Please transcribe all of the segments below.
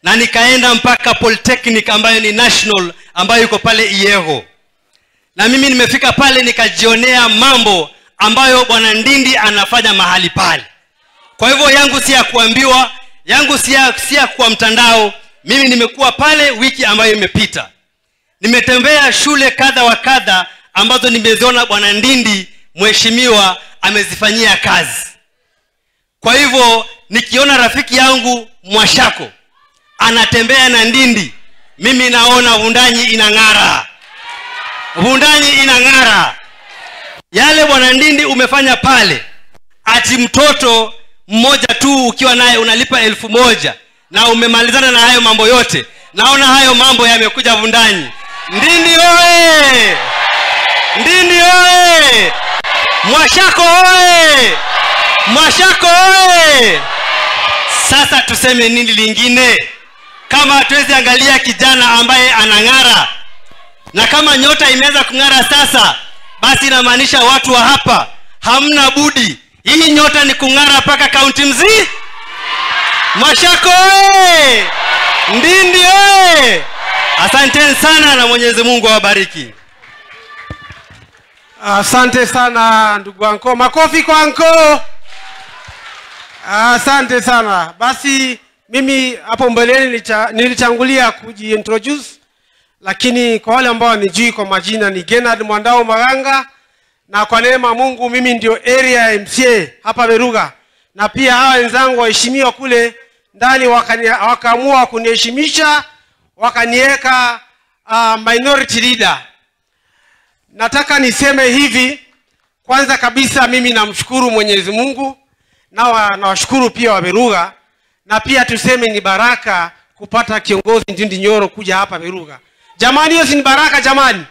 na nikaenda mpaka Polytechnic ambayo ni national, ambayo iko pale Iyego. Na mimi nimefika pale nikajionea mambo ambayo Bwana Ndindi anafanya mahali pale. Kwa hivyo yangu si ya kuambiwa, yangu si ya kwa mtandao. Mimi nimekuwa pale wiki ambayo imepita. Nimetembea shule kadha wa kadha ambazo nimeziona Bwana Ndindi mheshimiwa amezifanyia kazi. Kwa hivyo nikiona rafiki yangu Mwashako anatembea na Ndindi, mimi naona Wundanyi inang'ara. Wundanyi inang'ara. Yale Bwana Ndindi umefanya pale, ati mtoto mmoja tu ukiwa naye unalipa 1000 na umemalizana na hayo mambo yote. Naona hayo mambo yamekuja Wundanyi. Ndindi oye! Ndindi oye! Mwashako oye! Mwashako oye! Sasa tuseme nini lingine kama hatuwezi angalia kijana ambaye anang'ara? Na kama nyota imeanza kung'ara sasa, basi inamaanisha watu wa hapa hamna budi, hii nyota ni kung'ara paka kaunti mzima. Mwashako oye! Ndindi oye! Asanteni sana na Mwenyezi Mungu awabariki. Asante sana ndugu anko. Makofi kwa anko. Asante sana. Basi mimi hapo mbeleni nilichangulia kujiintroduce, lakini kwa wale ambao wanijui kwa majina ni Genard Mwandao Maganga, na kwa neema Mungu mimi ndio area MCA hapa Veruga. Na pia hawa wenzangu waheshimiwa kule ndani wakaamua kuniheshimisha, wakaniweka minority leader. Nataka niseme hivi, kwanza kabisa mimi namshukuru Mwenyezi Mungu na nawashukuru pia wa Veruga, na pia tuseme ni baraka kupata kiongozi Ndindi Nyoro kuja hapa Veruga. Jamani, hiyo si ni baraka jamani?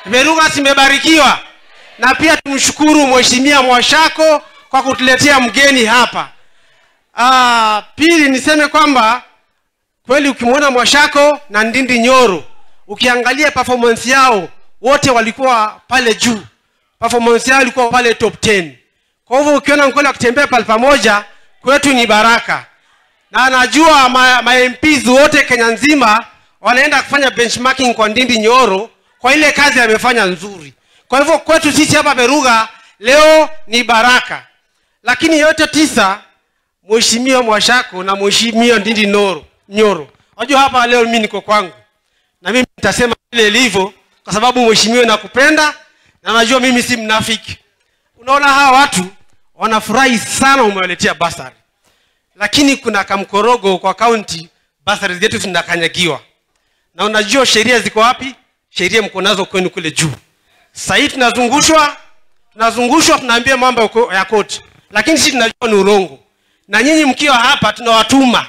Veruga simebarikiwa. Na pia tumshukuru Mheshimiwa Mwashako kwa kutuletea mgeni hapa. Pili niseme kwamba kweli ukimwona Mwashako na Ndindi Nyoro, ukiangalia performance yao wote walikuwa pale juu. Performance yao ilikuwa pale top 10. Kwa hivyo ukiona mkono akitembea pale pamoja, kwetu ni baraka. Na najua ma MPs wote Kenya nzima wanaenda kufanya benchmarking kwa Ndindi Nyoro kwa ile kazi amefanya nzuri. Kwa hivyo kwetu sisi hapa Veruga leo ni baraka. Lakini yote tisa, Mheshimiwa Mwashako na Mheshimiwa Ndindi Nyoro. Unajua hapa leo mimi niko kwangu. Na mimi nitasema vile ilivyo kwa sababu mheshimiwa nakupenda na najua mimi si mnafiki. Unaona hawa watu wanafurahi sana umewaletea basari. Lakini kuna kamkorogo kwa county, basari zetu zinakanyagiwa. Na unajua sheria ziko wapi? Sheria mko nazo kwenu kule juu. Sasa hivi tunazungushwa tunaambia mambo ya koti. Lakini sisi tunajua ni urongo. Na nyinyi mkiwa hapa tunawatuma.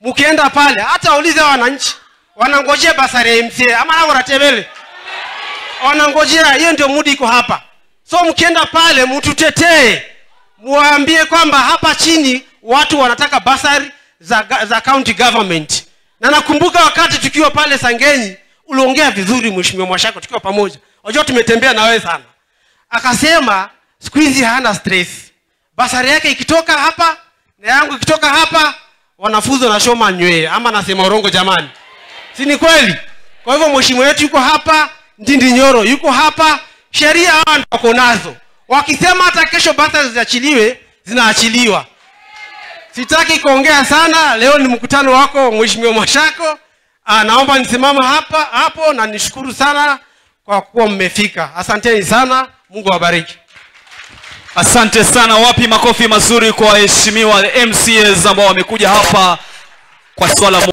Mkienda pale hata ulize wananchi, wanangojea basari ya MCA ama na wanatembele. Wanangojea, hiyo ndio mudi iko hapa. So mkienda pale mtutetee. Muambie kwamba hapa chini watu wanataka basari za county government. Na nakumbuka wakati tukiwa pale Sangenyi uliongea vizuri Mheshimiwa Mwashako tukiwa pamoja. Unajua tumetembea na wewe sana. Akasema siku hizi hana stress. Basari yake ikitoka hapa na yangu ikitoka hapa, wanafunzi wanashoma nywele. Ama nasema urongo jamani? Si ni kweli? Kwa hivyo mheshimiwa wetu yuko hapa, Ndindi Nyoro yuko hapa, sheria hawa ndio wako nazo. Wakisema hata kesho basari ziachiliwe, zinaachiliwa. Sitaki kuongea sana, leo ni mkutano wako Mheshimiwa Mwashako. Naomba nisimame hapa hapo na nishukuru sana kwa kuwa mmefika. Asanteni sana, Mungu awabariki. Asante sana. Wapi makofi mazuri kwa waheshimiwa MCAs ambao wamekuja hapa kwa swala